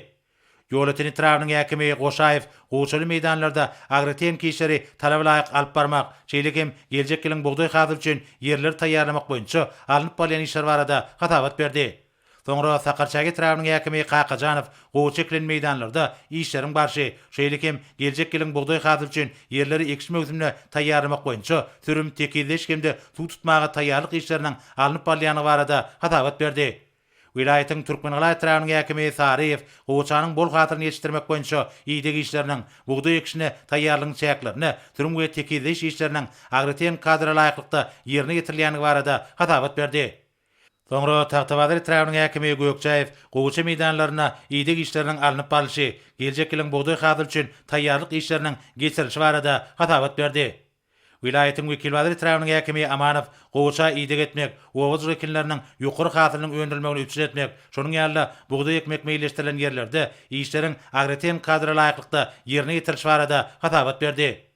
Ýolöten etrabynyň häkimi Goşaýew gowaçaly meýdanlarda agrotehniki işleri talaba laýyk alyp barmak, şeýle hem geljek ýylyň bugdaý hasyly üçin ýerleri taýýarlamak boýunça alnyp barylýan işler barada hasabat berdi. Soňra Sakarçäge etrabynyň häkimi Kakajanow gowaça ekilen meýdanlarda işleriň barşy, şeýle hem geljek ýylyň bugdaý hasyly üçin ýerleri ekiş möwsümine taýýarlamak boýunça sürüm, tekizleýiş hem-de suw tutmaga taýýarlyk işleriniň alnyp barylýandygy barada hasabat berdi. Welaýatyň Türkmengala etrabynyň häkimi Saryýew gowaçanyň bol hasylyny ýetişdirmek boýunça ideg işleriniň, bugdaý ekişine taýýarlygyň çäklerinde sürüm we tekizleýiş işleriniň agrotehniki kadra laýyklykda ýerine ýetirilýändigi barada hasabat berdi. Soňra Tagtabazar etrabynyň häkimi Gökjäýew gowaça meýdanlarynda ideg işleriniň alnyp barlyşy, geljek ýylyň bugdaý hasyly üçin taýýarlyk işleriniň geçirilişi barada hasabat berdi. Welaýatyň Wekilbazar etrabynyň häkimi Amanow gowaça ideg etmek, oba hojalyk ekinleriniň ýokary hasylynyň öndürilmegini üpjün etmek, şonuň ýaly-da, bugdaý ekmek meýilleşdirilen ýerlerde işleriň agrotehniki kadra laýyklykda ýerine ýetirilişi barada hasabat berdi.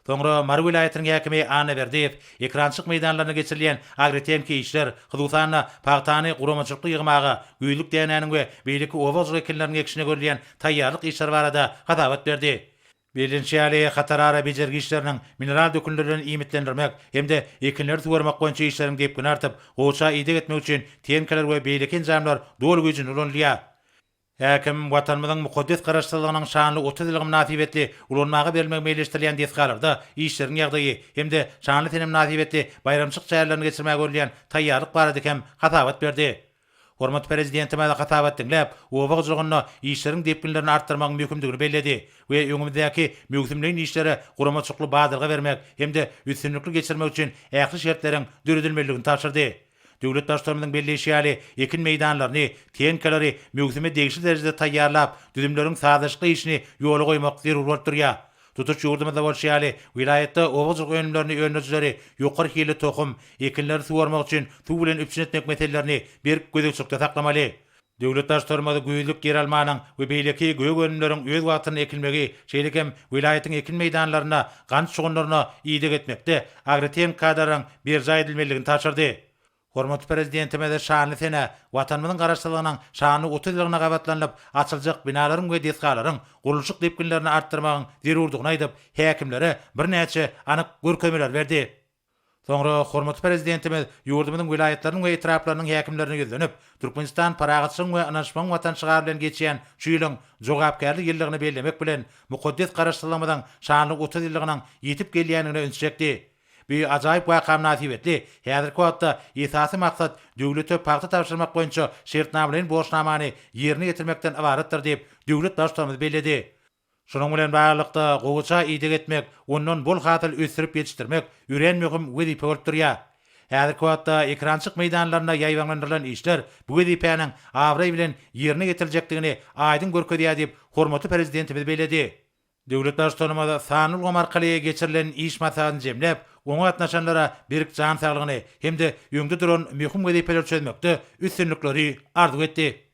Soňra Mary welaýatynyň häkimi Annaberdiýew ekrançylyk meýdanlarynda geçirilýän agrotehniki işler, hususan-da, pagtany guramaçylykly ýygmaga, güýzlük dänäniň we beýleki oba hojalyk ekinleriniň ekişine görülýän taýýarlyk işleri barada hasabat berdi. Bellenişi ýaly, hatarara bejergi işleriniň, mineral dökünler bilen iýmitlendirmek hem-de ekinleri suwarmak boýunça işleriň depgini artyp, gowaça ideg etmek üçin tehnikalar we beýleki enjamlar doly güýjünde ulanylýar. Häkim Watanymyzyň mukaddes Garaşsyzlygynyň şanly 30 ýyllygy mynasybetli ulanmaga berilmegi meýilleşdirilýän desgalarda işleriň ýagdaýy hem-de şanly sene mynasybetli baýramçylyk çärelerini geçirmäge görülýän taýýarlyk barada hem hasabat berdi. Hormatly Prezidentimiz hasabat diňläp, oba hojalygynda işleriň depginlerini artdyrmagyň möhümdigini belledi we öňümizdäki möwsümleýin işlere guramaçylykly badalga bermek hem-de üstünlikli geçirmek üçin ähli şertleriň döredilmelidigini tabşyrdy. Döwlet Baştutanymyzyň belleýşi ýaly, ekin meýdanlaryny, tehnikalary möwsüme degişli derejede taýýarlap, düzümleriň sazlaşykly işini ýola goýmak zerur bolup durýar. Tutuş ýurdumyzda bolşy ýaly, welaýatda oba hojalyk önümlerini öndürijileri ýokary hilli tohum, ekinleri suwarmak üçin suw bilen üpjün etmek meselelerini berk gözegçilikde saklamaly. Döwlet Baştutanymyz güýzlük ýeralmanyň we beýleki gök önümleriň öz wagtynda ekilmegi, şeýle hem welaýatyň ekin meýdanlarynda gant şugundyryna ideg etmekde agrotehniki kadalaryň berjaý edilmelidigini tabşyrdy. Hormatly Prezidentimiz şanly senä, Watanymyzyň Garaşsyzlygynyň şanly 30 ýyllygyna gabatlanylyp açyljak binalaryň we desgalaryň gurluşyk depginlerini artdyrmagyň zerurdygyny aýdyp, häkimlere birnäçe anyk görkezmeleri berdi. Soňra hormatly Prezidentimiz ýurdumyzyň welaýatlarynyň we etraplarynyň häkimlerine ýüzlenip, Türkmenistan parahatçylygyň we ynanyşmagyň Watany şygary bilen geçýän şu ýylyň jogapkärli ýyldygyny bellemek bilen, mukaddes Garaşsyzlygymyzyň şanly 30 ýyllygynyň ýetip gelýändigine ünsi çekdi. Bu ajaýyp waka mynasybetli häzirki wagtda esasy maksat döwlete pagta tabşyrmak boýunça şertnamalaýyn borçnamany ýerine ýetirmekden ybaratdyr diýip, döwlet Baştutanymyz belledi. Şunuň bilen baglylykda, gowaça ideg etmek, ondan bol hasyl ösdürip ýetişdirmek örän möhüm wezipe bolup durýar. Häzirki wagtda ekerançylyk meýdanlarynda ýaýbaňlandyrylan işler bu wezipäniň abraý bilen ýerine ýetiriljekdigini aýdyň görkezýär diýip, hormatly Prezidentimiz belledi. Döwlet Baştutanymyz sanly ulgam arkaly geçirilen iş maslahatyny jemläp, oňa gatnaşanlara berk jan saglygyny hem-de öňde duran möhüm wezipeleri çözmekde üstünlikleri arzuw etdi.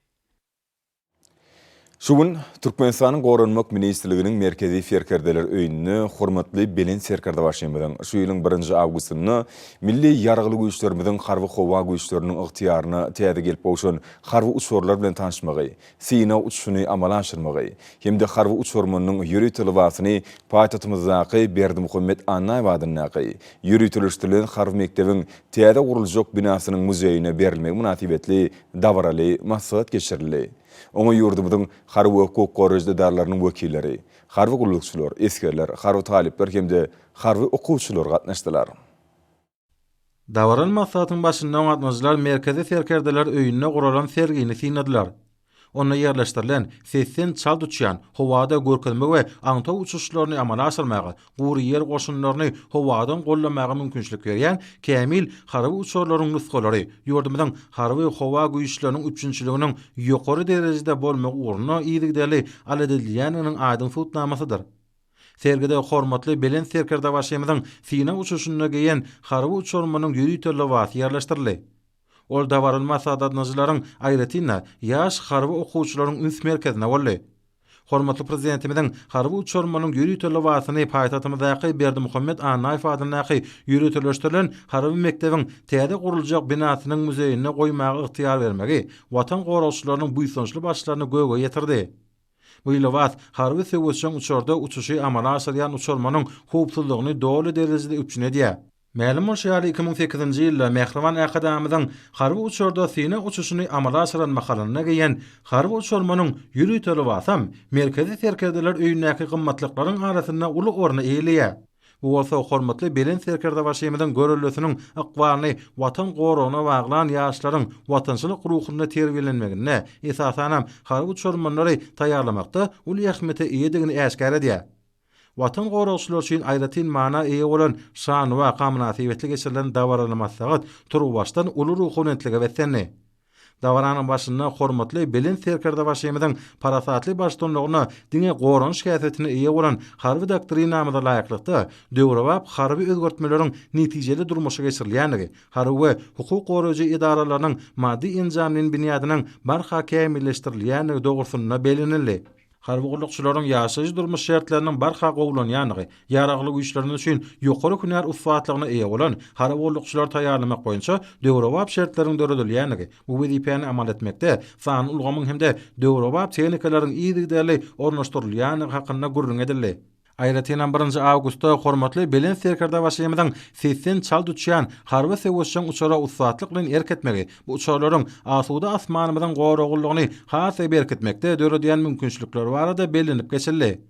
Şu gün Türkmenistanyň Goranmak ministrliginiň Merkezi serkerdeler öýünde hormatly Belent Serkerdebaşymyzyň şu ýylyň birinji awgustynda Milli Ýaragly Güýçlerimiziň Harby-howa güýçleriniň ygtyýaryna täze gelip gowşan harby uçarlar bilen tanyşmagy, synag uçuşyny amala aşyrmagy hem-de harby uçarmanyň ýörite lybasyny paýtagtymyzdaky Berdimuhamet Annaýew adyndaky ýöriteleşdirilen harby mekdebiň täze guruljak binasynyň muzeýine berilmegi mynasybetli dabaraly maslahat geçirildi. Oňa ýurdumyzyň harby we hukuk goraýjy edaralarynyň wekilleri, harby gullukçylar, esgerler, harby talyplar hem-de harby okuwçylar gatnaşdylar. Dabaraly maslahatyň başynda gatnaşyjylar Merkezi serkerdeler öýünde guralan sergini synladylar. Onda ýerleşdirilen, sesden çalt uçýan, howada görkezme we aňtaw uçuşlaryny amala aşyrmaga, gury ýer goşunlaryny howadan goldamaga mümkinçilik berýän kämil harby uçarlaryň nusgalary ýurdumyzyň harby-howa güýçleriniň üpjünçiliginiň ýokary derejede bolmagy ugrunda yzygiderli alada edilýändiginiň aýdyň subutnamasydyr. Sergide hormatly Belent Serkerdebaşymyzyň synag uçuşynda geýen harby uçarmanyň ýörite lybasy ýerleşdirildi. Ol dabaraly maslahatladyjylaryň, aýratyn-da, ýaş harby okuwçylaryň üns merkezinde boldy. Hormatly Prezidentimiziň harby uçarmanyň ýörite lybasyny paýtagtymyzdaky Berdimuhamet Annaýew adyndaky ýöriteleşdirilen harby mekdebiň täze guruljak binasynyň muzeýinde goýmaga ygtyýar bermegi Watan goragçylarynyň buýsançly başlaryny göge ýetirdi. Bu lybas harby söweşjeň uçarda uçuşy amala aşyrýan uçarmanyň howpsuzlygyny doly derejede üpjün edýär. Mälim bolşy ýaly, 2008-nji ýylda mähriban Arkadagymyzyň harby uçarda synag uçuşyny amala aşyran mahalynda geýen harby uçarmanyň ýörite lybasam Merkezi serkerdeler öýündäki gymmatlyklaryň arasynda uly orny eýeleýär. Bu bolsa hormatly Belent Serkerdebaşymyzyň göreldesiniň ykbalyny Watan goragyna baglan ýaşlaryň watançylyk ruhunda terbiýelenmeginde, esasanam, harby uçarmanlary taýýarlamakda uly ähmiýete eýedigini äşgär edýär. Watan goragçylary üçin aýratyn mana eýe bolan şanly waka mynasybetli geçirilen dabaraly maslahat turuwbaşdan uly ruhubelentlige beslendi. Dabaranyň başynda hormatly Belent Serkerdebaşymyzyň parasatly baştutanlygynda diňe goranyş häsiýetine eýe bolan Harby doktrinamyza laýyklykda, döwrebap harby özgertmeleriň netijeli durmuşa geçirilýändigi, harby we hukuk goraýjy edaralarynyň maddy-enjamlaýyn binýadynyň barha kämilleşdirilýändigi dogrusynda bellenildi. Harby gullukçylaryň ýaşaýyş-durmuş şertleriniň barha gowulanýandygy, Ýaragly Güýçlerimiz üçin ýokary hünär ussatlygyna eýe bolan harby gullukçylary taýýarlamak boýunça döwrebap şertleriň döredilýändigi, bu wezipäni amal etmekde sanly ulgamyň hem-de döwrebap tehnikalaryň yzygiderli ornaşdyrylýandygy hakynda gürrüň edildi. Aýratynam birinji awgustda hormatly Belent Serkerdebaşymyzyň sesden çalt uçýan harby söweşjeň uçara ussatlyk bilen erk etmegi bu uçarlaryň asuda asmanymyzyň goraglylygyny has-da berkitmekde döredýän mümkinçilikleri barada bellenip geçildi.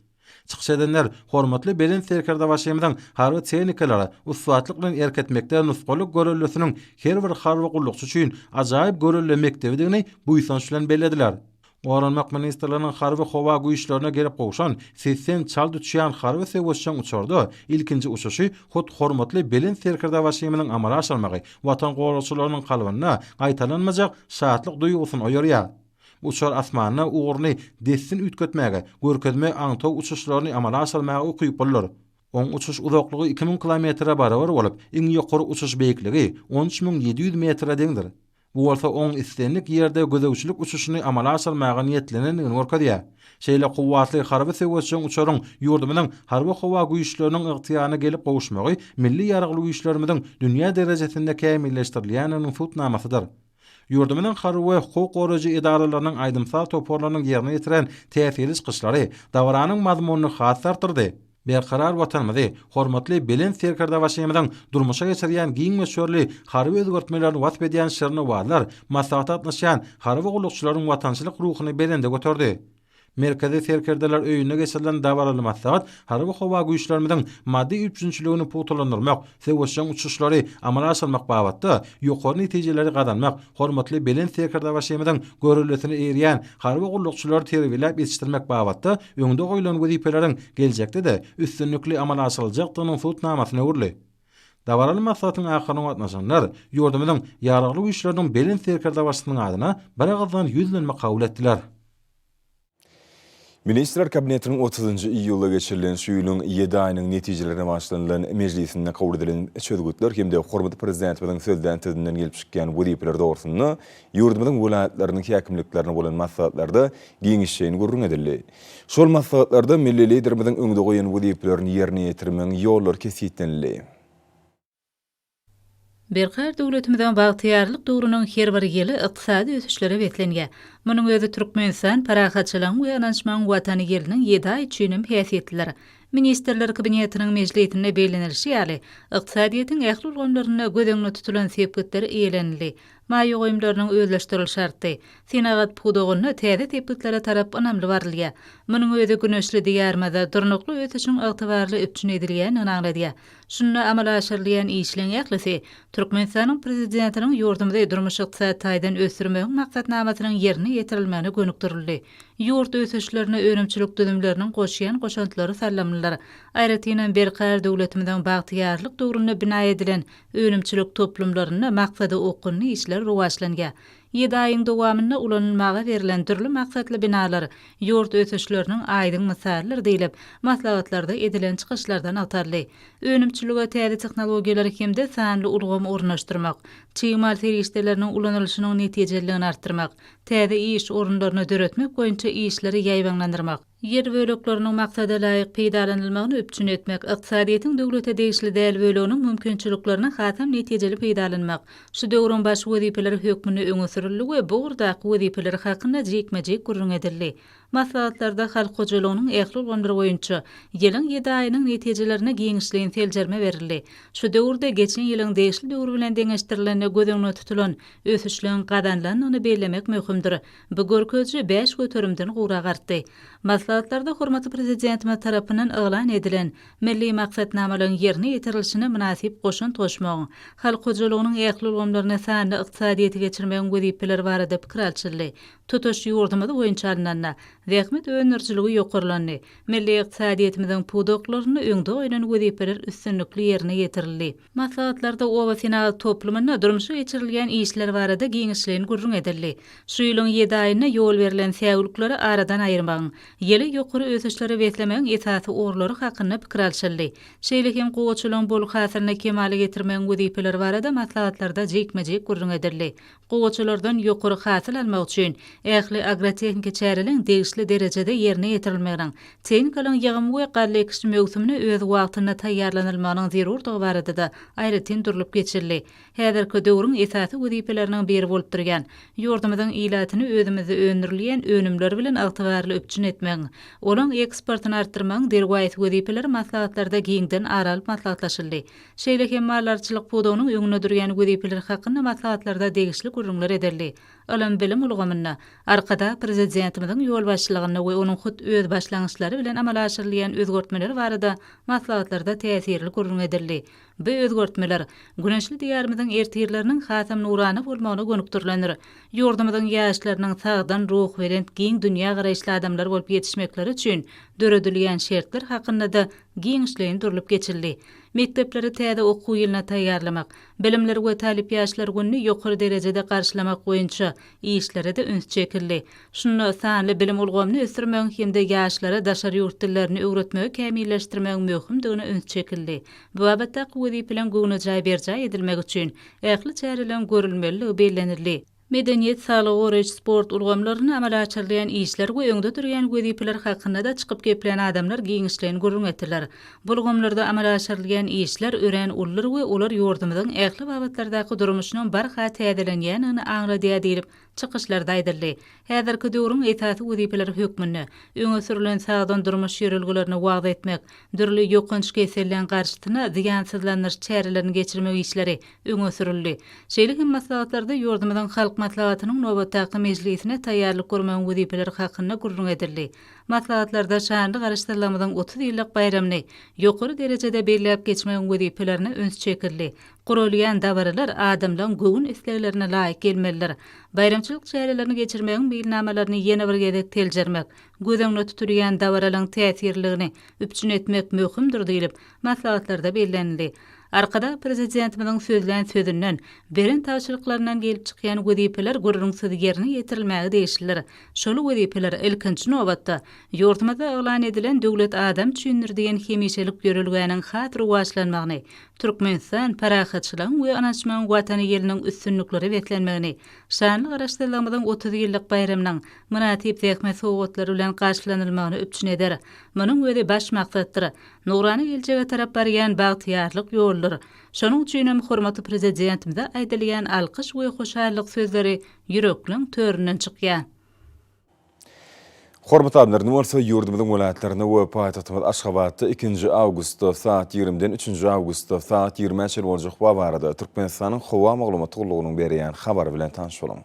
Çykyş edenler hormatly Belent Serkerdebaşymyzyň harby tehnikalara ussatlyk bilen erk etmekde nusgalyk göreldesiniň her bir harby gullukçy üçin ajaýyp görelde mekdebidigini buýsanç bilen bellediler. Goranmak ministrliginiň Harby-howa güýçlerine gelip gowşan sesden çalt uçýan harby söweşjeň uçarda ilkinji uçuşy hut hormatly Belent Serkerdebaşymyzyň amala aşyrmagy Watan goragçylarynyň kalbynda gaýtalanmajak şatlyk duýgusyny oýarýar. Bu uçar asmanda ugruny dessin üýtgetmäge, görkezme aňtaw uçuşlaryny amala aşyrmaga ukyplydyr. Oň uçuş uzaklygy 2000 kilometre barabar bolup, iň ýokary uçuş beýikligi 13700 metre deňdir. Bu bolsa oň islendik ýerde gözegçilik uçuşyny amala aşyrmaga niýetlenendigini görkezýär. Şeýle kuwwatly harby söweşjeň uçaryň ýurdumyzyň Harby-howa güýçleriniň ygtyýaryna gelip gowuşmagy milli Ýaragly Güýçlerimiziň dünýä derejesinde kämilleşdirilýändiginiň subutnamasydyr. Ýurdumyzyň harby we hukuk goraýjy edaralarynyň aýdym-saz toparlarynyň ýerine ýetiren täsirli çykyşlary dabaranyň mazmunyny has-da artdyrdy. Berkarar Watanymyzy, hormatly Belent Serkerdebaşymyzyň durmuşa geçirýän giň möçberli harby özgertmelerini wasp edýän şirin owazlar maslahata gatnaşýan harby gullukçylaryň watançylyk ruhuny belende göterdi. Merkezi Serkerdeler öýünde geçirilen dabaraly maslahat Harby-howa güýçlerimiziň maddy üpjünçiligini pugtalandyrmak, söweşjeň uçuşlary amala aşyrmak babatda ýokary netijeleri gazanmak, hormatly Belent Serkerdebaşymyzyň göreldesine eýerýän harby gullukçylary terbiýeläp ýetişdirmek babatda öňde goýlan wezipeleriň geljekde-de üstünlikli amala aşyryljakdygynyň subutnamasyna öwrüldi. Dabaraly maslahatyň ahyryna gatnaşanlar ýurdumyzyň Ýaragly Güýçleriniň Belent Serkerdebaşysynyň adyna biragyzdan ýüzlenme kabul etdiler. Ministrler Kabinetiniň otuzynjy iýulda geçirilen şu ýylyň ýedi aýynyň netijelerine bagyşlanylan mejlisinde kabul edilen çözgütler hem-de hormatly Prezidentimiziň sözlän sözünden gelip çykýan wezipeler dogrusynda ýurdumyzyň welaýatlarynyň häkimliklerinde bolan maslahatlarda giňişleýin gürrüň edildi. Şol maslahatlarda milli Liderimiziň öňde goýan wezipelerini ýerine ýetirmegiň ýollary kesgitlenildi. Berkarar döwletimiziň bagtyýarlyk döwrüniň her bir ýyly ykdysady ösüşlere beslenýär. Munuň özi Türkmenistan, parahatçylygyň we ynanyşmagyň Watany ýylynyň ýedi aýy üçinem häsiýetlidir. Ministrler Kabinetiniň mejlisinde bellenilişi ýaly, ykdysadyýetiň ähli ulgamlarynda göz öňünde tutulan sepgitler eýelenildi, maýa goýumlarynyň özleşdirilişi artdy, senagat pudagynda täze sepgitlere tarap ynamly barylýar. Munuň özi güneşli Diýarymyzda durnukly ösüşiň ygtybarly üpjün edilýändigini aňladýar. Şunda amala aşyrylýan işleň ählisi Türkmenistanyň Prezidentiniň ýurdumyzy durmuş-ykdysady taýdan ösdürmegiň maksatnamasynyň ýerine ýetirilmegine gönükdirildi. Ýurt ösüşlerine önümçilik düzümleriniň goşýan goşantlary sallamlydyr. Aýratynam Berkarar döwletimiziň bagtyýarlyk döwründe bina edilen önümçilik toplumlarynda maksada okgunly işler rowaçlanýar. Ýedi aýyň dowamynda ulanylmaga berlen dürli maksatly binalar ýurt ösüşleriniň aýdyň mysalydyr diýlip, maslahatlarda edilen çykyşlarda nygtaldy. Önümçilige täze tehnologiýalary hem-de sanly ulgamy ornaşdyrmak, çig mal serişdeleriniň ulanylyşynyň netijeliligini artdyrmak, täze iş orunlaryny döretmek boýunça işleri ýaýbaňlandyrmak, Ýer bölekleriniň maksada laýyk peýdalanylmagyny üpjün etmek, ykdysadyýetiň döwlete degişli däl böleginiň mümkinçiliklerini hasam netijeli peýdalanmak şu döwrüň baş wezipeleri hökmünde öňe sürüldi we bu ugurdaky wezipeler hakynda jikme-jik gürrüň edildi. Maslahatlarda halk hojalygynyň ähli ulgamlary boýunça ýylyň ýedi aýynyň netijelerine giňişleýin seljerme berildi. Şu döwürde geçen ýylyň degişli döwri bilen deňeşdirilende göz öňünde tutulan ösüşleň gazanylandygyny bellemek möhümdir. Bu görkeziji bäş göterimden gowrak artdy. Maslahatlarda hormatly Prezidentimiz tarapyndan yglan edilen milli maksatnamalaryň ýerine ýetirilişine mynasyp goşant goşmagyň, halk hojalygynyň ähli ulgamlaryna sanly ykdysadyýeti geçirmegiň wezipeleri barada pikir alşyldy. Tutuş ýurdumyz boýunça alnanda, zähmet öndürijiligi ýokarlandy, milli ykdysadyýetimiziň pudaklarynda öňde goýlan wezipeler üstünlikli ýerine ýetirildi. Maslahatlarda oba senagat toplumynda durmuşa geçirilýän işler barada giňişleýin gürrüň edildi. Şu ýylyň ýedi aýynda ýol berlen säwlikleri aradan aýyrmagyň, ýyly ýokary ösüşlere beslemegiň esasy ugurlary hakynda pikir alşyldy. Şeýle hem gowaçalaryň bol hasylyny kemala getirmegiň wezipeleri barada maslahatlarda jikme-jik gürrüň edildi. Gowaçalardan ýokary hasyl almak üçin ähli agrotehniki çäreleriň degişli derejede ýerine ýetirilmeginiň, tehnikalaryň ýygym we galla ekiş möwsümine öz wagtynda taýýarlanylmagynyň zerurdygy barada-da aýratyn durlup geçildi. Häzirki döwrüň esasy wezipeleriniň biri bolup durýan, ýurdumyzyň ilatyny özümizde öndürilýän önümler bilen ygtybarly üpjün etmegiň, olaň eksportyny artdyrmagyň derwaýys wezipeleri maslahatlarda giňden ara alyp maslahatlaşyldy. Şeýle hem maldarçylyk pudagynyň öňünde durýan wezipeler hakynda maslahatlarda degişli gürrüňler edildi. Ylym-bilim ulgamynda Arkadag Prezidentimiziň ýolbaşçylygynda we onuň hut öz başlangyçlary bilen amala aşyrylýan özgertmeler barada maslahatlarda täsirli gürrüň edildi. Bu özgertmeler güneşli Diýarymyzyň ertirleriniň hasam nurana bolmagyna gönükdirilendir. Ýurdumyzyň ýaşlarynyň sagdyn, ruhubelent, giň dünýägaraýyşly adamlar bolup ýetişmekleri üçin döredilýän şertler hakynda-da giňişleýin durlup geçildi. Mekdepleri täze okuw ýylyna taýýarlamak, Bilimler we talyp ýaşlar gününi ýokary derejede garşylamak boýunça işlere-de üns çekildi. Şunda sanly bilim ulgamyny ösdürmegiň hem-de ýaşlara daşary ýurt dillerini öwretmegi kämilleşdirmegiň möhümdigine üns çekildi. Bu babatdaky wezipeleriň göwnejaý berjaý edilmegi üçin ähli çäreleriň görülmelidigi bellenildi. Medeniýet, saglygy goraýyş, sport ulgamlarynda amala aşyrylýan işler we öňde durýan wezipeler hakynda-da çykyp geplän adamlar giňişleýin gürrüň etdiler. Bu ulgamlarda amala aşyrylýan işler örän uludyr we olar ýurdumyzyň ähli babatlardaky durmuşynyň barha täzelenýändigini aňladýar diýlip, çykyşlarda aýdyldy. Häzirki döwrüň esasy wezipeleri hökmünde öňe sürlen sagdyn durmuş ýörelgelerini wagyz etmek, dürli ýokanç keselleň garşysyna zyýansyzlandyryş çärelerini geçirmek işleri öňe sürüldi. Şeýle hem maslahatlarda ýurdumyzyň Halk Maslahatynyň nobatdaky mejlisine taýýarlyk görmegiň wezipeleri hakynda gürrüň edildi. Maslahatlarda şanly Garaşsyzlygymyzyň 30 ýyllyk baýramyny ýokary derejede belläp geçmegiň wezipelerine üns çekildi. Guralýan dabaralar adamlaryň göwün isleglerine laýyk gelmelidir. Baýramçylyk çärelerini geçirmegiň meýilnamalaryny ýene bir gezek seljermek, göz öňünde tutulýan dabaralaryň täsirliligini üpjün etmek möhümdir diýlip, maslahatlarda bellenildi. Arkadag Prezidentimiziň sözlän sözünden, beren tabşyryklaryndan gelip çykýan wezipeler gürrüňsiz ýerine ýetirilmäge degişlidir. Şol wezipeler, ilkinji nobatda, ýurdumyzda yglan edilen Döwlet adam üçindir diýen hemişelik ýörelgäniň has rowaçlanmagyny, Türkmenistan, parahatçylygyň we ynanyşmagyň Watany ýylynyň üstünliklere beslenmegini, şanly Garaşsyzlygymyzyň 30 ýyllyk baýramynyň mynasyp zähmet sowgatlary bilen garşylanylmagyny üpjün eder. Munuň özi baş maksatdyr. Nurana geljege tarap barýan bagtyýarlyk ýoludyr. Şonuň üçin hem hormatly Prezidentimize aýdylýan alkyş we hoşallyk sözleri ýürekleň töründen çykýar. Hormatly adamlar, indi bolsa ýurdumyzyň welaýatlarynda we paýtagtymyz Aşgabatda ikinji awgustda sagat ýigrimiden üçünji awgustda sagat ýigrimä çenli boljak howa barada Türkmenistanyň Howa maglumat gullugynyň berýän habary bilen tanyş boluň.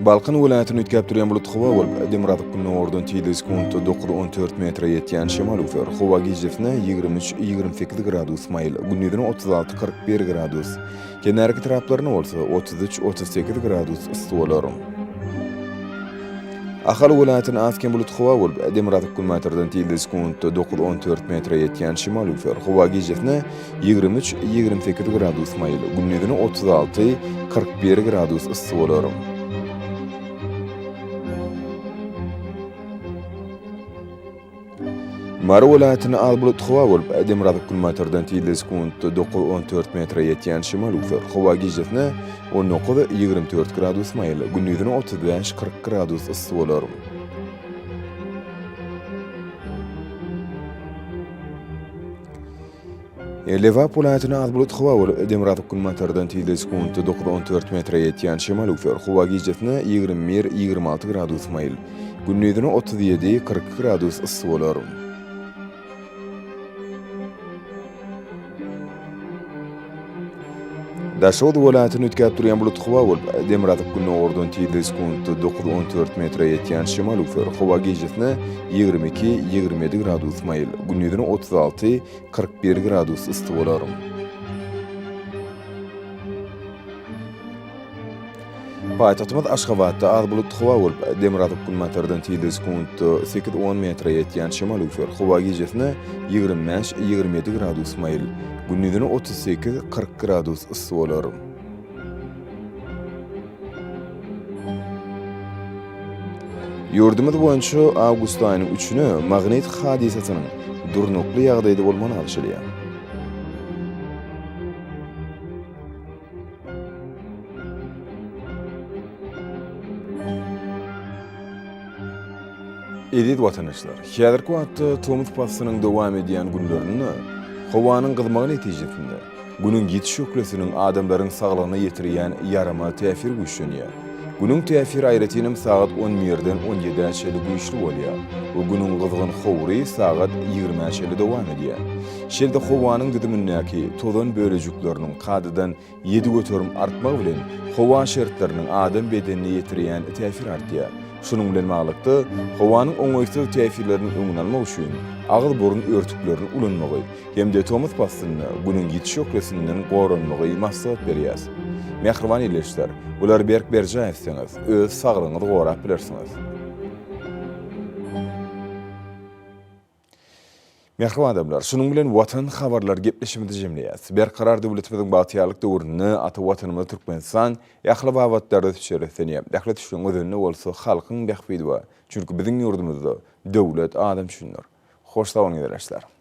Balkan welaýatynda üýtgäp durýan bulut howa bolup, demirgazyk-gündogardan tizligi sekuntda 9-14 metre ýetýän şemal öwser. Howa gijesine 23-28 gradus maýyl, gündizine 36-41 gradus, kenarki etraplarynda bolsa 33-38 gradus yssy bolar. Ahal welaýatynda az-kem bulut howa bolup, demirgazyk-günbatardan tizligi sekuntda 9-14 metre ýetýän şemal öwser. Howa gijesine 23, 28 gradus maýyl, gündizine 36, 41 gradus yssy bolar. Mary welaýatynda az bulutly howa bolup, demirgazyk-günbatardan tizligi sekuntda 9, 14 metre ýetýän şemal öwser. Howa gijesine 19, 24 gradus maýyl, gündizine 35, 40 gradus yssy bolar. Lebap welaýatynda az bulut howa bolup, demirgazyk-günbatardan tizligi sekuntda 9-14 metre ýetýän şemal öwser. Howa gijesine 21, 26 gradus maýyl, gündizine 37, 42 gradus yssy bolar. Daşoguz welaýatynda üýtgäp durýan bulut howa bolup, demirgazyk-gündogardan tizligi sekuntda 9-14 metre ýetýän şemal öwser. Howa gijesine 22, 27 gradus maýyl, gündizine 36, 41 gradus yssy bolar. Paýtagtymyz Aşgabatda az bulutly howa bolup, demirgazyk-günbatardan tizligi sekuntda sekiz-on metre ýetýän şemal öwser. Howa gijesine 25, 27 gradus maýyl, gündizine 38, 40 gradus yssy bolar. Ýurdumyz boýunça awgust aýynyň üçüne magnit hadysasynyň durnukly ýagdaýda bolmagyna garaşylýar. Eziz watandaşlar, häzirki wagtda tomus paslynyň dowam edýän günlerinde howanyň gyzmagy netijesinde Günüň ýiti şöhlesiniň adamlaryň saglygyna ýetirýän ýaramaz täsiri güýçlenýär. Günüň täsiri aýratynam sagat on birden on ýedä çenli güýçli bolýar we Günüň gyzgyn howry sagat ýigrimä çenli dowam edýär. Şeýle-de howanyň düzümindäki tozan bölejikleriniň kadadan 7% artmagy bilen howa şertleriniň adam bedenine ýetirýän täsiri artýar. Şunuň bilen baglylykda, howanyň oňaýsyz täsirleriniň öňüni almak üçin agyz-burun örtüklerini ulanmagy hem-de tomus paslynda Günüň ýiti şöhlesinden goranmagy maslahat berýäris. Mähriban ildeşler, bulary berk berjaý etseňiz, öz saglygyňyzy gorap bilersiňiz. Mähriban adamlar, şunuň bilen Watan habarlary gepleşigimizi jemleýäris. Berkarar döwletimiziň bagtyýarlyk döwründe ata Watanymyz Türkmenistan ähli babatlarda ösüşe beslenýär. Ähli ösüşiň özeninde bolsa halkyň bähbidi bar. Çünki biziň ýurdumyzda döwlet adam üçindir. Hoş sag boluň ildeşler!